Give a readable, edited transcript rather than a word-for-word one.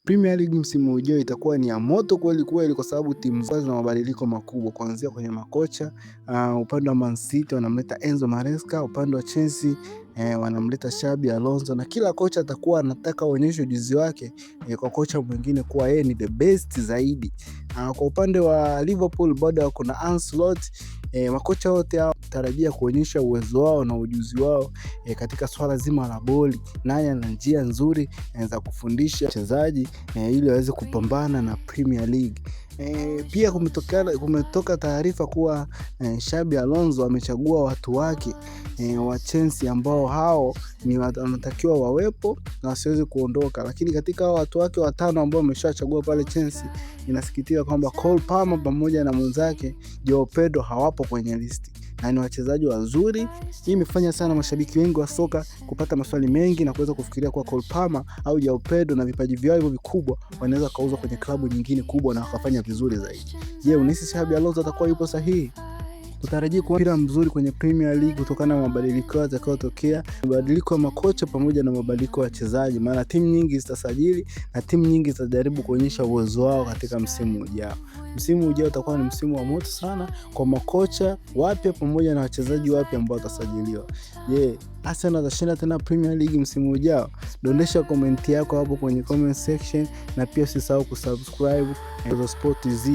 Premier League msimu ujao itakuwa ni ya moto kweli kweli, kwa sababu timu zao zina mabadiliko makubwa kuanzia kwenye makocha. Upande wa Man City wanamleta Enzo Maresca, upande wa Chelsea wanamleta Xabi Alonso, na kila kocha atakuwa anataka aonyeshe ujuzi wake kwa kocha mwingine kuwa yeye ni the best zaidi. Kwa upande wa Liverpool bado wako na Ancelotti. Makocha wote hao tarajia kuonyesha uwezo wao na ujuzi wao katika swala zima la boli, nani ana njia nzuri za kufundisha wachezaji ili waweze kupambana na Premier League. Pia kumetoka taarifa kuwa Xabi Alonso amechagua watu wake wa Chelsea ambao hao ni wanatakiwa wawepo na wasiweze kuondoka, lakini katika hao watu wake watano ambao ameshachagua pale Chelsea, inasikitika kwamba Cole Palmer pamoja na mwenzake Joao Pedro hawapo kwenye listi na ni wachezaji wazuri. Hii imefanya sana mashabiki wengi wa soka kupata maswali mengi na kuweza kufikiria kuwa Cole Palmer au Joao Pedro na vipaji vyao hivyo vikubwa wanaweza kauzwa kwenye klabu nyingine kubwa na wakafanya vizuri zaidi. Je, unahisi Xabi Alonso atakuwa yupo sahihi? Tutarajie kuona mpira mzuri kwenye Premier League kutokana na mabadiliko yatakayotokea, mabadiliko ya makocha pamoja na mabadiliko ya wachezaji, maana timu nyingi zitasajili na timu nyingi zitajaribu kuonyesha uwezo wao katika msimu ujao. Msimu ujao utakuwa ni msimu wa moto sana kwa makocha wapya pamoja na wachezaji wapya ambao watasajiliwa. Je, Arsenal atashinda tena Premier League msimu ujao? Dondesha komenti yako hapo kwenye comment section, na pia usisahau kusubscribe Sport Z.